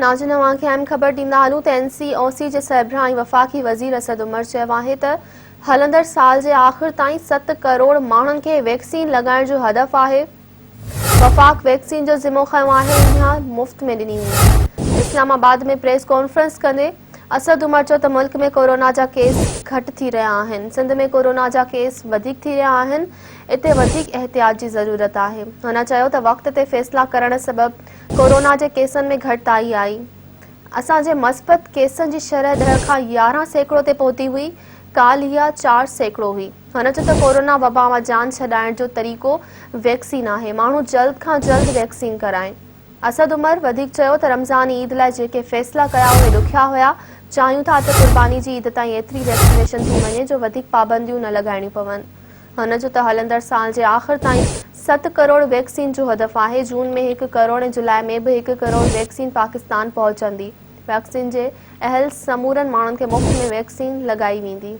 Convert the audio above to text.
ناظرين اوهان کي اهم خبر ڏيندا هلون ته اين سي او سي جي سربراهه ۽ وفاقي وزير اسد عمر چيو آهي ته هلندڙ سال جي آخر تائين 7 ڪروڙ ماڻهن کي ويڪسين لڳائڻ جو هدف آهي، وفاق ويڪسين جو ذمو کنيو آهي اها مفت ۾ ڏني ويندي. اسلام آباد ۾ پريس ڪانفرنس ڪندي اسد عمر چيو ته ملڪ ۾ ڪورونا جا ڪيس گهٽ ٿي رهيا آهن، سنڌ ۾ ڪورونا جا ڪيس وڌيڪ ٿي رهيا آهن، اتي وڌيڪ احتياط جي ضرورت آهي. هن چيو ته وقت تي فيصلا ڪرڻ سبب ڪورونا جي ڪيسن ۾ گهٽتائي آئي، اسان جي مثبت ڪيسن جي شرح 10 کان 11% تي پهتي هئي، ڪالهه اها 4% هئي. هن چيو ته ڪورونا وبا مان جان ڇڏائڻ جو طريقو ويڪسين آهي، ماڻهو جلد کان جلد ويڪسين ڪرائين. اسد عمر وڌيڪ چيو ته رمضان عيد لاء جيڪي فيصلا ڪيا اهي ڏکيا هيا، چاهيون ٿا ته قرباني جي عيد تائين ايتري ويڪسينيشن ٿي وڃي جو وڌيڪ پابنديون نه لڳائڻيون پون. هن چيو ته هلندڙ سال جي آخر تائين 7 ڪروڙ ويڪسين جو هدف آهي، جون ۾ هڪ ڪروڙ ۽ جولاء ۾ به هڪ ڪروڙ ويڪسين پاڪستان پهچندي، ويڪسين جي اهل سمورن ماڻهن کي مفت ۾ ويڪسين لڳائي ويندي.